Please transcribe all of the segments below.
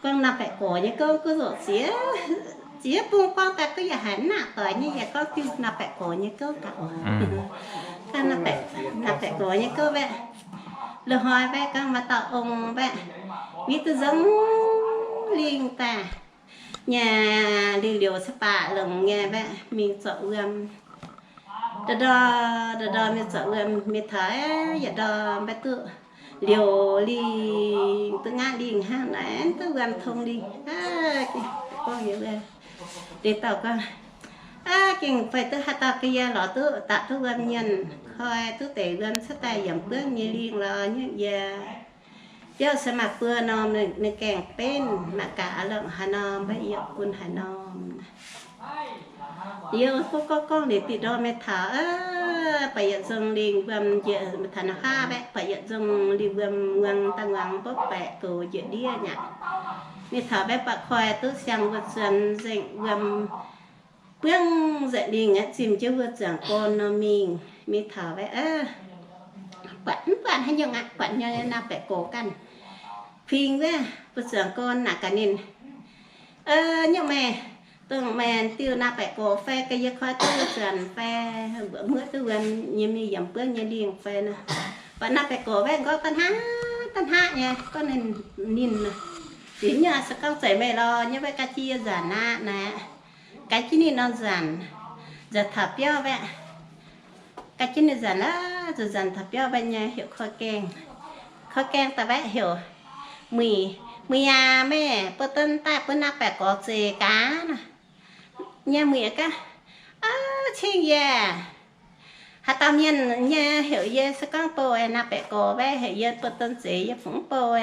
Gorngv naaiv baeqc gorx nyei gouv, gouv zoqc ziex, ziex bung gorngv daaih gouv yaac haiz mv nangc doic nyei, yaac gorngv diuh naaiv baeqc gorx nyei gouv gaax oc. Naaiv baeqc gorx nyei gouv baeqc, loz-hnoi baeqc gorngv maaih dauh ong baeqc, mingh duqv nzong lingh daaih nyei, lingh liouc caa baac longc nyei baeqc mingh zorc wuom. Ndor ndor, ndor ndor mingh zorc wuom, mingh taux yaac ndor mbaeqc duqv liouc lingh, duqv ngaatv lingh hnangv naaic, duqv wuom tong lingh. Gorngv liuz, deix dauh gorngv, Aav, gengh fai duqv haaix dauh ga'yie lorz duqv dapc duqv wuom mienh, koi duqv deix wuom cuotv daaih yiem buonv nyei lingh lorz nyungc yie. Biauv se maaih buo norm, ninh gaengh benv, maaih gaax a'longc haaix norm, mbaeqc yie bun haaix norm. Yie gorngv gorngv liuz diqc ndorm mingh taux, buatc yietc nzong lingh wuom njiec, taux naaiv haav baeqc buatc yietc nzong lingh wuom muangx daaih muangx mbopv baeqc gox njiec ndiev nyei. Mingh taux baeqc buatc koi duqv siang wuov zuonx nzengc wuom, buangv nzengc lingh aqv, zimh jienv wuov zuangx gorn nor mingh. Mingh taux baeqc, buatc mv buatc haaix nyungc aqv, buatc nyei naaiv baeqc gorx ganh kuingx wuov, wuov zuangx gorn naaic gaax ninh, Nyungc meih, dongh meih diuh naaiv baeqc gorx fai, ga'yie koi duqv wuov zuangx fai, muoqv duqv wuom nyei mingh yiem buonv nyei lingh fai nor. Buatc naaiv baeqc gorx baeqc nqorngv da'hnangv da'hnangv nyei gorngv ninh, ninh, Diex nyuoqc se gorngv zeiz meih lorz nyei baeqc ga'jiex nzanc aqv naaic. Ga'jiex ninh nor nzanc, nzanc taux biauv baeqc, ga'jiex ninh nzanc aqv, nzanc taux biauv baeqc nyei heuc koi gaengh. Koi gaengh daaih baeqc heuc, Muic, muic aac, meih buo don daaih bun naaiv baeqc gorx zeix gaax naaic. Nyei muic gaav, Cing yie, haaix dauh mienh nyei heuc yie se gorngv bouh naaiv baeqc gorx baeqc, heuc yie buo don zeix yie fungx bouh.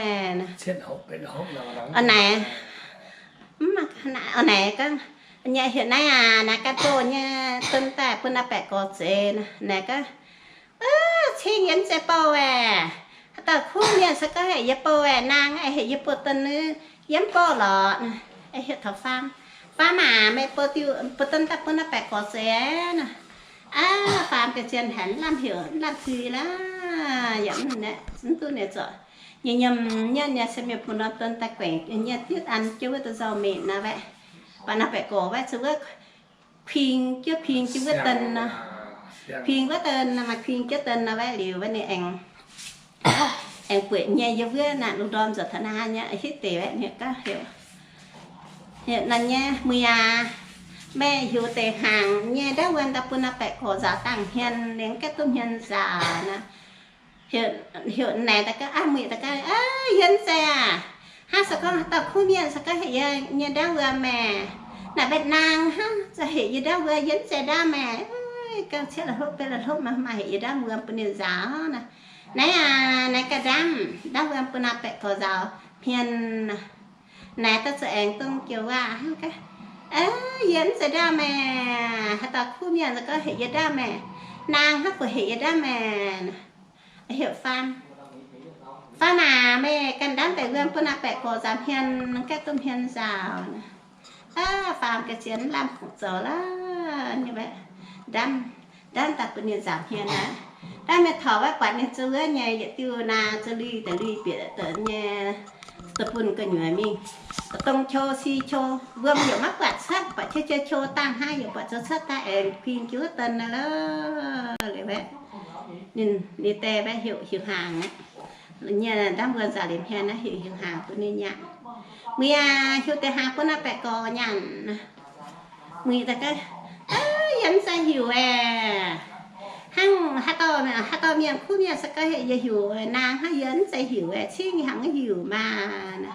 Naaic, naaic gorngv, nyei heuc naaiv aac, naaiv ganh bouh nyei don daaih bun naaiv baeqc gorx zeix. Naaic gaav, Cing yie mv zeiz bouh aeqv. Haaix dauh kuv mienh se gorngv heuc yie bouh aeqv, naang aeqv, heuc yie buo don, yie mv bouh lorqc. Heuc taux faam, Faam aac, meih bouh diuh, buo don daaih bun naaiv baeqc gorx zeix. Aav, faam ga'zien haic, lamh heuc lamh zuiz laav, yaac mv duqv ninh zorc. Nyei nyiemc nyei se mienh bun norm don daaih guaengc nyei, diuv an jienv wuov deix nzauh mingh naaiv baeqc. Baac naaiv baeqc gorx baeqc zuqc wuov kuing jienv, kuing jienv wuov don nor, kuing wuov don nor, maaih kuing jienv don nor baeqc liuz, ninh aengx, aengx bueix nyei yie wuov naaic lungh ndorm nzuonx taux naaiv nyei hitv deix baeqc ninh gaav heuc, heuc naaiv nyei, Muic aac, meih hiuv deix hnaangx nyei ndaauv wuom daaih bun naaiv baeqc gorx nzaaux dangh hmien, ninh gaeqv duqv hmien nzaaux naaic. Heuc naaic daaih gaav, Aav, muic daaih gaav, Yie mv zeiz aac. Hnangv se gorngv haaix dauh kuv mienh se gorngv heuc yie nyei ndaauv wuom aeqv, naaic mbaeqc naang hnangv, heuc yie ndaauv wuom, yie mv zeiz ndaauv maah. Gangh cietv la'hlopv, beiv la'hlopv, maaih heuc yie ndaauv wuom bun ninh nzaaux naaic. Naaiv aac, naaiv gaav ndaamv, ndaauv wuom bun naaiv baeqc gorx nzaaux hmien. Naaiv daaih zuqc aengx dongh joux waac hnangv gaav, Yie mv zeiz ndaauv maah. Haaix dauh kuv mienh se gorngv heuc yie ndaauv maah. Naang hnangv buatc heuc yie ndaauv maah. Heuc faam, Faam aac, meih ganh ndaamv deix wuom bun naaiv baeqc gorx nzaaux hmien, gaeqv duqv hmien nzaaux. Aav, faam ga'zien lamh kungx zoux laav, ndaamv, ndaamv daaih bun ninh nzaaux hmien aqv. Ndaamv mingh taux baeqc buatc ninh zuqc wuov nyei yietc diuh naang zuqc lui deix lui bieqc deix nyei, daaih bun gu'nyuoz mingh. Dongh qou si qou, wuom yaac maiv buatc cuotv, buatc qou qou qou dangh hnangv, yaac buatc zoux cuotv daaih aengx kuing jienv wuov don naaiv lorqc. Liuz baeqc, ninh, ninh die baeqc heuc hiuc hnaangx aqv. Nyei ndaamv wuom nzaaux liuz hmien naaiv heuc hiuc hnaangx bun ninh nyanc. Muic aac, hiuc deix hnaangx bun naaiv baeqc gorx nyanc. Muic daaih gaav, Yie mv zeiz hiuc aeqv. Hnangv haaix dauh, haaix dauh mienh kuv mienh se gorngv heuc yie hiuc, naang hnangv yie mv zeiz hiuc aeqv, cingv yie hnangv mv hiuc maah.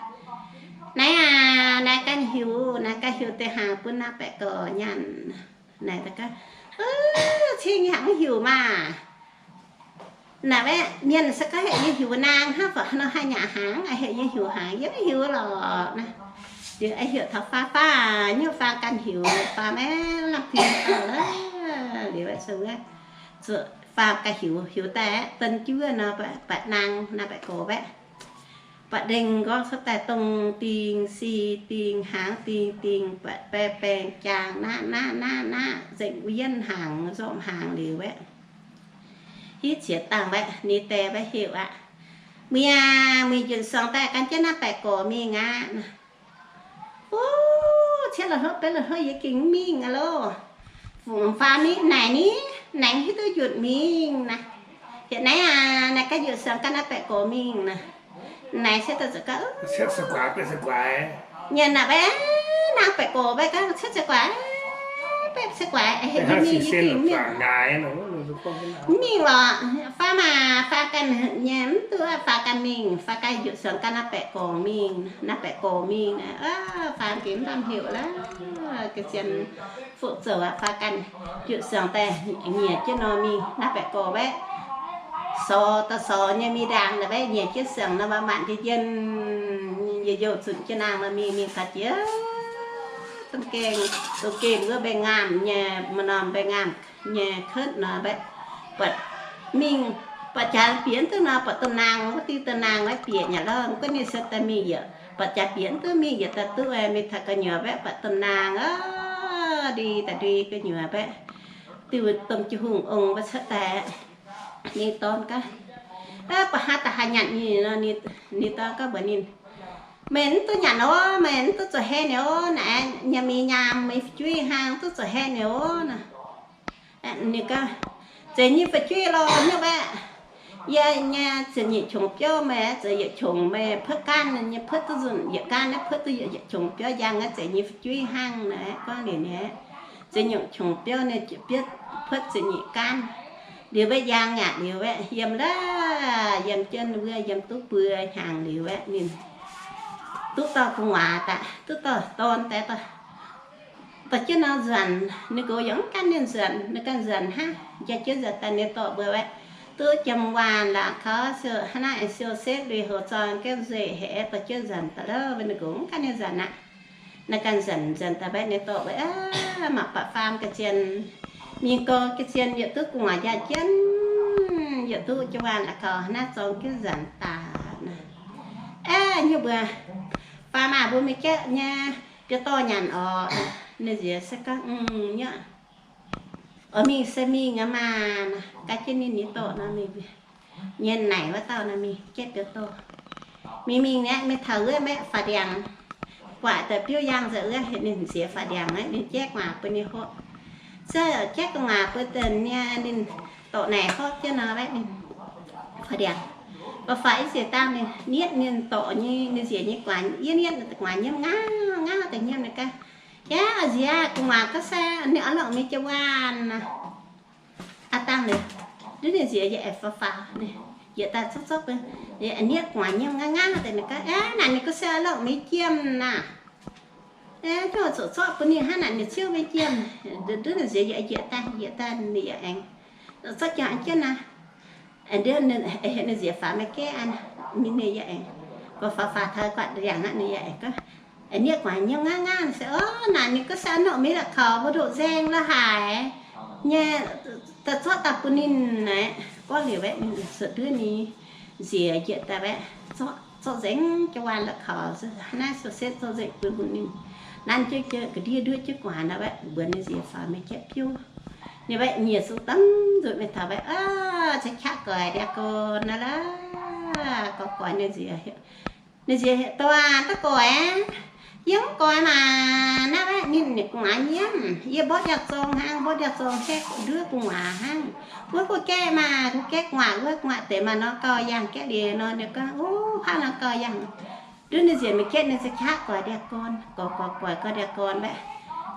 Naaiv aac, naaiv ganh hiuc, naaiv ganh hiuc deix hnaangx bun naaiv baeqc gorx nyanc. Naaiv daaih gaav, Cingv yie hnangv mv hiuc maah. Naaiv mienh se gorngv heuc yie hiuc naang hnangv, fai nor haih nyanc hnaangx, heuc yie hiuc hnaangx, yie mv hiuc lorqc naaiv. Liuz heuc taux faam, Faam, nyungc faam ganh hiuc, faam aeqv, lamh kuing dauh laav. Liuz zuqc, zuqc faam ganh hiuc, hiuc daaih aeqv, don jienv wuov nor, buatc naang naaiv baeqc gorx baeqc, buatc ndengh nqorngv cuotv daaih dongh dingh si dingh hnaangx dingh dingh, buatc baeng baeng jaang naqv naqv naqv naqv, nzengc wuov yienv hnaangx, nzormc hnaangx liuz aeqv, hitv qiex dangh baeqc, ninh die baeqc heuc aqv, Muic aac, muic njiec suangx daaih gan jienv naaiv baeqc gorx mingh aqv. Betv la'hlopv, betv la'hlopv yie gengh mv mingh aqv loh. Fungx faam ni naaic ni, naaic hiuv duqv njunc mingh naaic. Yietc naaiv aac, naaic ganh njunc siangx ganh naaiv baeqc gox mingh naaic. Naaic se daaih ziouc gaax, nyanc naaic baeqc, naaiv baeqc gox baeqc gaax, cietv ziouc guaax, baeqc cietv guaax, mingh yie gengh mingh. Mv mingh lorqc, faam aac, faam ganh nyei mv duqv, faam ganh mingh, faam ganh njunc siangx ganh naaiv baeqc gox mingh, naaiv baeqc gox mingh naaic, faam gengh mv lamh heuc lorqc. Ga'zien fuqv zoux aqv, faam ganh njunc siangx daaih nyiec jienv nor mingh naaiv baeqc gox baeqc, sou daaih sou nyei mingh ndaangc naaic baeqc nyiec jienv siangx nor, mv baac maanc njien-njien, youh youh zunc jienv naang nor mingh, mingh taux jiex domh gaengh, domh gaengh wuov mbaengx-ngaamh nyei, maaih norm mbaengx-ngaamh nyei cuotv nor, mbaeqc buatc mingh, buatc jaax bieqc mv duqv nor, buatc domh naang wuov diuh domh naang naaiv bieqc nyei lorqc, guov ninh se daaih mingh yaac buatc jaax bieqc mv duqv, mingh yaac daaih duqv, mingh taux gu'nyuoz mbaeqc buatc domh naang aqv, ndui daaih ndui gu'nyuoz mbaeqc diuh domh jiu-hungh ong mbaeqc cuotv daaih. Ninh dorn gaav, ba'hnangv da'haaix nyanc ninh nor, ninh dorn gaav mbuox ninh, meih mv duqv nyanc oc, meih mv duqv zoux heh ninh oc, naaiv nyei mingh nyaam meih fu'jueiv hnangv, mv duqv zoux heh ninh oc nor. Ninh gaav, zeiz nyei fu'jueiv lorqc, nyungc baeqv yie nyei ziepc nyeic qongx biauv, meih ziouc yietc qongx, meih puotv gaanv nyei puotv duqv nzunc yietc gaanv, naaiv puotv duqv yietc qongx biauv njang, naaiv zeiz nyei fu'jueiv hnangv naaiv. Gorngv liuz ninh, ziepc nyeic qongx biauv ninh puotv ziepc nyeic gaanv. Liuz mbaeqv njang yaac liuz mbaeqv yiem laav, yiem jienv wuov yiem duqv buo hnyangx liuz mbaeqv ninh duqv dauh gu'nguaaz daaih, duqv dauh dorn daaih, dorh jienv nor nzuonx. Ninh nqox yaac mv gan ninh nzuonx, ninh ganh nzuonx hnangv, jaa jienv nzuonx daaih. Ninh dorh mbuo mbaeqv duqv jiem waanh la'kauv siou, hnangv naaiv siou setv lui-houx zorng gaengh nzueic haic, dorh jienv nzuonx daaih lorqc, ninh nqox mv gan ninh nzuonx aqv. Naaiv ganh nzuonx, nzuonx daaih mbaeqv ninh dorh mbuo, mangc baac faam ga'zien, mingh gorx ga'zien yietc duqv gu'nguaaz jaa jienv, yietc duqv jiem waanh la'kauv hnangv naaiv zorng jienv nzuonx daaih naaic. Aeqv, nyungc mbuo, faam aac, mbuo mingh jatv nyei biauv dorh nyanc oc. Ninh nziex se gorngv, Aa, mingh se mingh aqv maah. Naaic gaav jienv ninh nyei dorh nor mingh, nyei naaic wuov dauh nor mingh jatv biauv dorh. Mingh mingh naaic, mingh taux wuov mbaeqv faaux ndiangx, guaaic daaih biuv yangh nzengc wuov, ninh nziex faaux ndiangx naaic, ninh jaiv gu'nguaaz bun ninh horpc. Se jaiv gu'nguaaz bun deix nyei, ninh dorh naaic horpc jienv nor mbaeqv ninh faaux ndiangx. Faaux faaux i ziex dangh ninh nietv ninh dorh nyei, ninh nziex nyei gu'nguaaz, yie nietv gu'nguaaz nyiemv ngauv ngauv daaih nyiemv. Ninh gaav, Yaac nziex gu'nguaaz gaav se ninh oix longc mingh jiem waanh naaic. Aa dangh liuz, nduov ninh nziex yaac aengx faaux faaux, yietc daaih zorqv zorqv, nietv gu'nguaaz nyiemv ngauv ngauv daaih. Ninh gaav, Aa, naaic ninh gaav se oix longc mingh jiem naaic. Zorqv zorqv bun ninh hnangv naaic ninh ziouc mingh jiem. Nduov ninh nziex yaac yietc daaih yietc daaih ninh yaac aengx zorqv jiem jienv naaic. Ninh nziex faaux maiv gaeqv, ninh yaac aengx faaux faaux faaux taux guaatc ndiangx aqv, ninh yaac aengx gorngv, Nietv gu'nguaaz nyiemv ngangv ngangv. Se, Ov, naaic ninh gaav se oix longc mingh la'kauv mbu'ndongx nzaeng la'haaix nyei, daaih zorqv daaih bun ninh naaic. Gorngv liuz aeqv, ninh ziouc nduov ninh nziex njiec daaih aeqv, zorqv nzengc jienv waanh la'kauv, naaiv se setv zorqv nzengc bun ninh. Nanv jienv ga'ndiev nduov jienv gu'nguaaz nor aeqv, mbuox ninh nziex faaux mingh jatv biouv. Ninh aeqv, nyiec zuqc dangv nzuqc mingh taux aeqv, Ov, ceix qaqv goix ndiangx-gorn naaiv la'gorx goix ninh nziex. Ninh nziex, Dorh aac, da'goix aqv. Yie mv goix maah. Naaiv aeqv, ninh gu'nguaaz nyiemv. Yie mborqv ndiangx-zorng hnangv, mborqv ndiangx-zorng gaeqv nduov gu'nguaaz hnangv. Wuov kuv gaeqv maah, kuv gaeqv gu'nguaaz wuov, gu'nguaaz deix maaih norm gauh yangh gaeqv liuz nor, ninh gorngv, Ov, hnangv norm gauh yangh. Nduov ninh nziex mingh gaeqv ninh za'qaqv goix ndiangx-gorn, goix goix goix goix ndiangx-gorn aeqv,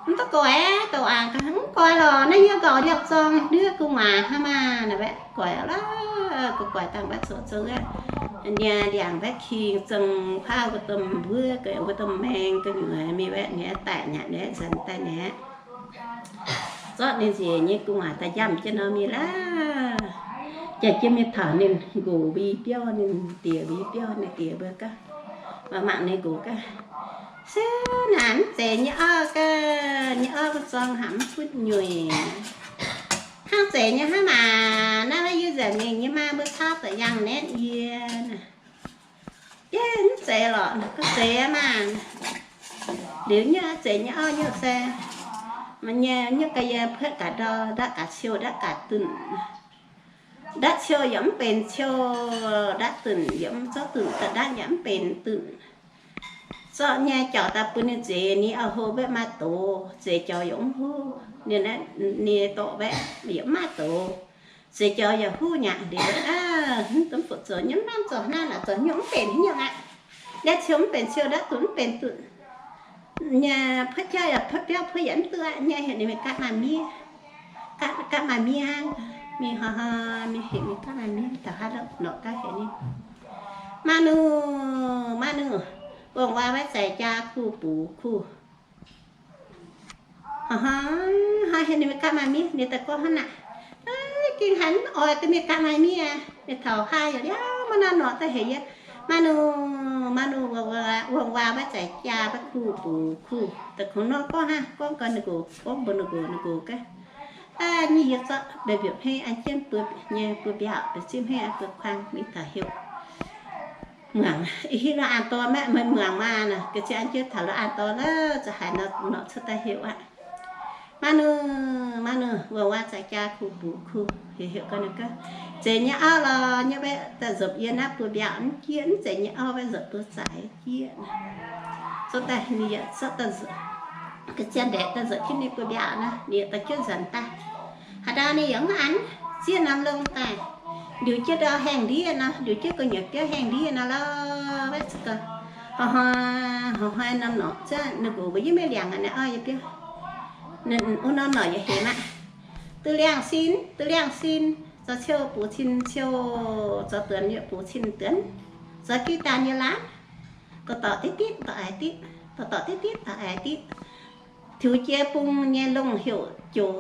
Mv da'goix aqv, dorh aac. Mv goix lorqc, naaiv yie nqaaux ndiangx-zorng nduov gu'nguaaz hnangv maah. Naaiv aeqv, goix la'goix dangh aeqv, zoux zoux wuov nyei ndiangx aeqv, king zengh paauv wuov domh mbuov, wuov domh maeng gu'nyuoz mingh aeqv, ninh aeqv, daic nyei, ninh aeqv, nzanc daaih ninh aeqv, zorqv ninh nziex nyei gu'nguaaz daaih njamv jienv nor mingh la'jaaix jienv mingh taux ninh nqox mbuo biauv, ninh diex mbuo biauv. Ninh diex mbuo gaav, mangc mangc ninh nqox gaav, Se naaic mv zeiz nyei orv gaav, nyei orv mbuo zorng haic mv butv nyueic. Hnangv zeiz nyei hnangv maah. Naaiv yie nzengc mingh nyei maah, mbuo cauv daaih yangh naetv yie. Yie, Mv zeiz lorqc. Gaav zeiz aqv maah. Liuz nyei zeiz nyei orv nyei se, nyei nyei gaav yie puotv gaax ndau, ndatv gaax ciou, ndatv gaax dunc. Ndatv ciou yaac mv benx ciou, ndatv dunc yaac mv, zorqv dunc daaih ndatv yaac mv benx dunc. zorqv nyei jauv daaih bun ninh zeix, ninh auv-hlo mbaeqv maaih doz, zeix jauv yaac mv huv. Ninh, ninh dorc mbaeqv yaac mv maaih doz, zeix jauv yaac huv nyei. Ninh mbuo aav, mv dungx fuqv zoux, nyei mv lamh zoux naaiv, naaic zoux nyungc mv benx haaix nyungc aqv. Naaiv ciou mv benx ciou, naaiv duqv mv benx duqv. Nyei puotv jauv yaac puotv biauv, puotv yaac mv duqv aqv. Nyei heuc ninh mingh gaatv maaih miev, gaatv, gaatv maaih miev hnangv. Mingh hoi hoi mingh heuc mingh gaatv maaih miev, taux haaix norqc gaav heuc ninh, Maa nuh, maa nuh, wuonh waac mbaeqv zaic jaa kuh bux kuh. Hoi hoi heuc ninh mingh gaatv maaih miev, ninh daaih gorngv hnangv naaic, Gengh haiz mv oix deix mingh gaatv maaih miev aqv. Ninh taux haaix yaac liouh maiv naaiv norqc daaih heuc yie, Maa nuh, maa nuh, wuonh waac mbaeqv zaic jaa mbaeqv kuh bux kuh. Daaih kungx nor gorngv hnangv, gorngv gau ninh nqox, gorngv mbuox ninh nqox, ninh nqox gaav, Aav, nyei yie zorqv mbiaauc hmei an jienv buo nyei buo mbiaauc, mbiaauc zipv hmei an buo kuang mingh taux heuc muangx. Ih hiuv nor an dorn maiv, meih muangx maah naaic, ga'ziex an jienv taux lorz an dorn lorqc, za'haaix nor norqc cuotv daaih heuc aqv. Maa nuh, maa nuh, wuonh waac zaic jaa kuh bux kuh. Heuc heuc gau ninh gaav, Zeix nyei auv lorqc, nyei mbaeqv daaih nzopc yie naaiv buo mbiaauc mv jieqv, mv zeix nyei auv mbaeqv nzopc duqv zaic jieqv. Zorqv daaih ninh yaac zorqv daaih nzopc, ga'ziex ndaeqc daaih nzopc jienv ninh buo mbiaauc naaic, ninh yaac dorh jienv nzuonx daaih. Haaix ndau ninh yaac mv an, zieqv norm longh daaih, ndiux jienv ndau haengh ndiev nor, ndiux jienv gu'nyuoz biauv haengh ndiev nor lorqc. Mbaeqv za'gengh hoi hoi, hoi hoi norm norqc, za'gengh ninh nqox mbuo yie maiv liangx aqv, naaiv orv yie biauv. Wuov norm norqc yaac heuc maah, Duqv liangh sin, duqv liangh sin, zoux ciou bux cin ciou, zoux duonx yaac bux cin duonx, zoux gitv daan yaac laanh, dorh dorh ditv ditv dorh aix ditv, dorh dorh ditv ditv dorh aix ditv. Tiux jiex bung nyei longh heuc joux,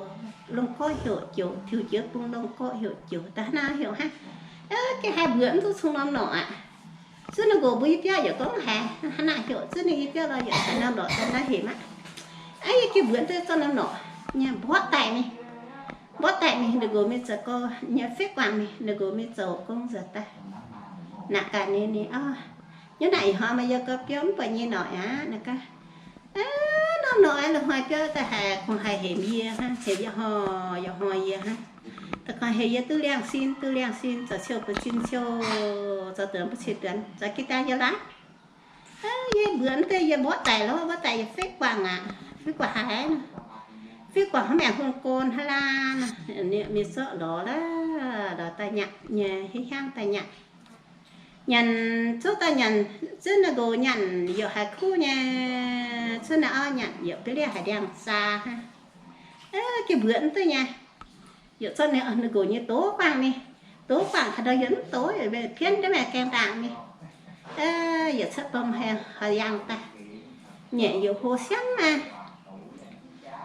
longh gorqv heuc joux, tiux jiex bung longh gorqv heuc joux. Da'hnangv heuc hnangv, gengh haih mbuox mv duqv cong norm norqc aqv. Zuov ninh nqox mbuo yie biauv yaac gorngv haiz hnangv naaic heuc, zuov ninh yie biauv lorqc yaac haiz norm norqc daaih naaiv heuc maah. Aav, yie gengh mbuox duqv zorqv norm norqc nyei mborqv daaih mingh, mborqv daaih mingh ninh nqox mingh zoux gau nyei fiev guangc mingh, ninh nqox mingh zoux gong nzuonx daaih. Naaic gaax ninh, ninh, Ov, nyungc naaic ih hnoi meih yiem gau biauv mv buatc nyei norqc aqv. Naaic gaax, Aav, norm norqc aeqv, loz-hnoi biauv daaih haiz kungx haih hemx yie hnangv, hemx yie hoi, yaac hoi yie hnangv. Da'gorngv heuc yie duqv liangh sin, duqv liangh sin, zoux ciou bun cin ciou, zoux duonx bun cin duonx, zoux gitv daan yaac laanh. Yie mbuox mv deix, yie mborqv daic lorqc, mborqv daic yie fiev guangc aqv. Fiev guangc haaix nor? Fiev guangc hnangv maengx hungh gorn hnangv laanh. Ninh mingh zorqv lorz laaix, lorz daaih nyanc nyei, hiuv hiuv daaih nyanc. Nyanc, zuov daaih nyanc, zuov ninh nqox nyanc yaac haiz kuv nyei, zuov ninh auv nyanc yaac biauv liev haiz ndiangx-zaa hnangv. Gengh mbuox mv duqv nyei. Yaac zorqv ninh, ninh nqox nyei doz guangc mingh. Doz guangc haaix ndau yaac mv doz, pienv ndiev maengx gaengh ndaangc mingh. Yaac cuotv bom haaix yangh daaih, nyeic yaac hlo siangv maah.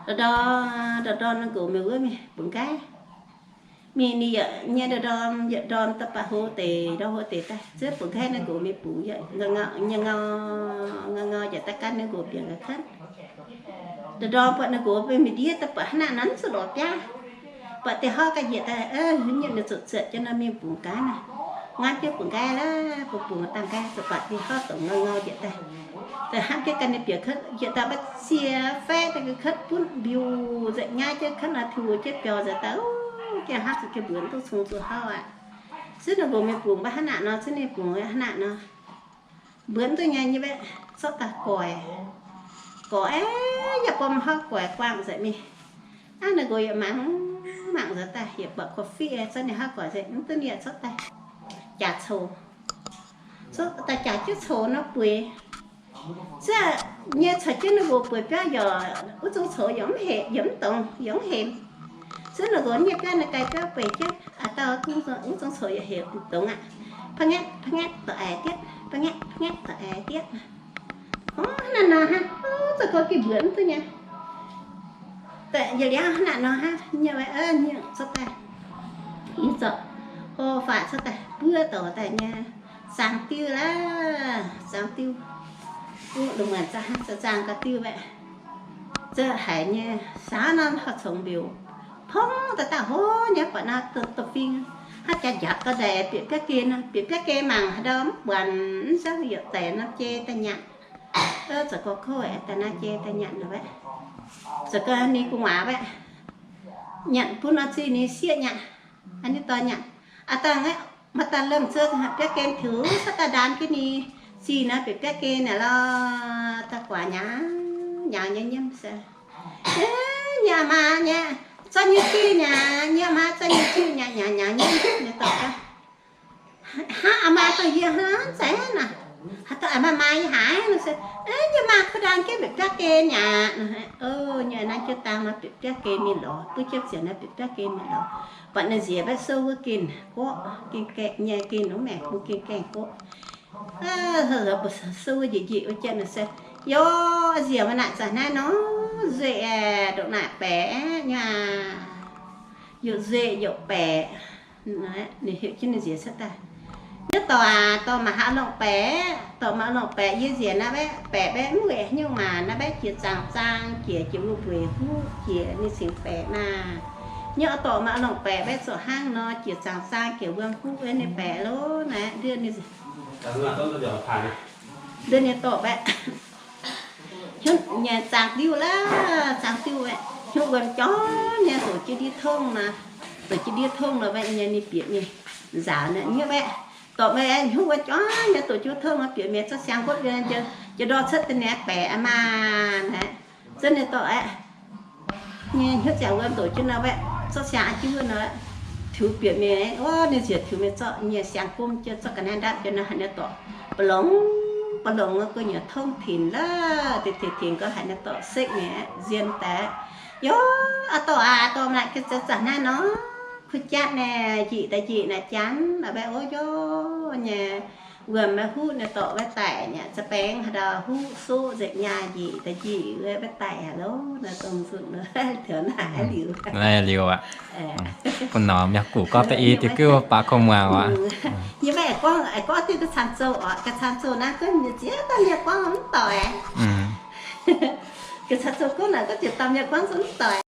Ndorm ndorm, ndorm ndorm ninh nqox mingh wuov mingh bungx nqaiv. Mingh ninh yaac nyei ndorm ndorm, yietc ndorm da'baac hlo deix, ndorm hlo deix daaih ziouc bungx nqaiv, ninh nqox mingh bungx, nyei ngau, ngau, ngau yaac daaih gan ninh nqox bieqc ga'kuotv. Ndorm ndorm buatc ninh nqox mingh ndiev daaih buatc hnangv naaic nor mv zuqc lorz biaav. Buatc deix hov ga'nyiec daaih, nyiec ninh zuqc zietc jienv nor mingh bungx nqaiv naaic. Nganv jienv bungx nqaiv laaix, bungx bungx daaih nqaiv zuqc buatc deix hov dongh ngau ngau njiec daaih. Daaih hnamv jienv ganh ninh bieqc kuotv njiec daaih, maiv zie faeqv daaih ga'kuotv butv mbiuh nzengc, nyaiv jienv kuotv nor, tiux jienv biaux nzengc daaih, gengh hnamv zuqc gengh mbuox mv duqv cong zuqc hauv aqv. Zuov ninh nqox mingh bungx mv baac hnangv naaic nor, zuov ninh bungx hnangv naaic nor. Mbuox mv duqv nyei, nyei mbaeqv zorqv daaih goix. Goix, yaac bom hauv goix guangc nzengc mingh. Aav, ninh nqox yaac mangc, mangc nzengc daaih yaac buatc kuv fiqv, zorqv ninh hauv goix nzengc mv duqv, ninh yaac zorqv daaih jaax coux. Zorqv daaih jaax jienv coux nor bueix. Ziouc nyei caux jienv ninh nqox bueix biauv yaac wuov zong coux yaac mv hemx, yaac mv dongz, yaac mv hemx. Zuov ninh nqox nyei biauv, ninh gaih biauv bueix jienv, aa, dauh wuov zong coux yaac hemx dongz aqv. Pa'ngaeqv pa'ngaeqv dorc aix dietv, pa'ngaeqv pa'ngaeqv dorc aix dietv. Ov, hnangv naaic nor hnangv, zoux gorngv gengh mbuox mv duqv nyei. Daaih yietc liangv hnangv naaic nor hnangv, nyei, zorqv daaih, yie zorqv hlo faatv cuotv daaih buov douc daaih nyei, zaangc diuh laaix, zaangc diuh, lungh muonc zaangc, zaangc ga'diuh baeqv. Ziouc haiz nyei, saauv norm horqc congx mbiouc, pongv daaih daaih hlo nyei, buatc naaiv da'fing hnangv jaax njaaux ga'ndaih bieqc biaav gen nor, bieqc biaav gen mangc haaix ndau mv buatc, mv zangv yietc daic norm jei daaih nyanc. Zoux gorx kouv aeqv, daaih naaiv jei daaih nyanc nor baeqv. Zoux gorx ninh gu'nguaaz baeqv, nyanc bun norm zinh ninh sieqv nyanc, ninh dorh nyanc. Aa, dangh aeqv, maaih daaih lomh zouv biaav gen tiux cuotv daaih ndaam jienv ninh, Zih naaiv bieqc biaav gen naaic lorh, da'guaax nyaaux nyaaux nyei nyiemv se, nyei maa nyei, zorqv nyei jiuv nyaaux, nyei maa zorqv nyei jiuv nyaaux nyaaux nyaaux nyiemv nyei dorh gaav. Hnangv aa maa dorh yie hnangv zeiz naaic, haaix dauh aa maa maa yie haaix nor se, nyei maa kuv ndaang jienv bieqc biaav gen nyaaux. Nyei naaiv jienv dangh nor bieqc biaav gen mingh lorz, buov jienv zienc naaiv bieqc biaav gen mingh lorz. Buatc ninh nziex mbaeqv souv wuov ginh gorqv, ginh gaengh nyei ginh wuov maengx bung ginh gaengh gorqv. Souv wuov njiec njiec wuov jienv nor se, yo, nziex maaih naaic zanc naaiv nor, nzueih aeqv, ndongc naaic baeqc nyei aac, youc nzueih youc baeqc. Ninh heuc jienv ninh nziex cuotv daaih, nyei dorc aac, dorh maaih haaix longc baeqc, dorh maaih longc baeqc, yie nziex naaiv baeqc, baeqc mbaeqv mv weic haaix nyungc maah, naaiv baeqc jiex zaangc zaang jiex, jiex wuom-mbueic huv jiex ninh cingx baeqc maah. Nyei dorc maaih longc baeqc mbaeqv zoqc hnangv nor, jiex zaangc zaang jiex wuom huv ninh baeqc lorqc naaiv. Ndiev nyei dorc mbaeqv hnyouv nyei zaangc diuh laav, zaangc diuh mbaeqv hnyouv wuom jorm nyei, zoux jienv ndiev tongv nor, zoux jienv ndiev tongv nor mbaeqv nyei ninh bieqc mingh nzaaux naaiv nyei mbaeqv, dorc mbaeqv hnyouv wuom jorm nyei, zoux jienv tongv nor bieqc mingh zorqv siang nqopv njiec, jiex ndorh cuotv da'nyeic baeqc aqv maah. Naaiv zunv nyei dorc aeqv, nyei hnyouv ziangx wuom ndoqc jienv nor mbaeqv zorqv siang aqv jienv wuov nor, tiux bieqc mingh, o, ninh nziex tiux mingh zorqv nyei siang gomv jienv, zorqv ga'naaiv ndapv jienv nor, haaix nyungc dorc ba'longx ba'longx gu'nyuoz tongv tinc laav, tinc tinc tinc gorngv haaix nyungc dorc sekv mingh aqv, nzien daaih. Yo, aa dorc aac, dorc maaih ga'zeix zanc naaiv nor, kuv jatv naaic njiec daaih njiec naaic janx naaic mbaeqv, o, yo, nyei wuom maiv huv nyei dorc mbaeqv daic nyei, za'baengx haaix dauh huv soqv nzengc nyaah njiec daaih njiec mbaeqv daic aqv lorqc. Naaiv dongh nzunc taux naaiv liuz, liuz aqv. Bun norm yaac gux gorngv da'yi diuh guv baac kungx muangx aqv. Yie maiv gorngv, gorngv diuh ga'cang zouh oc, ga'cang zouh naaiv gorngv nyei ziex dauh mienh gorngv mv doic. Ga'cang zouh gorngv naaic gorngv ziex dauh mienh gorngv zungv mv doic.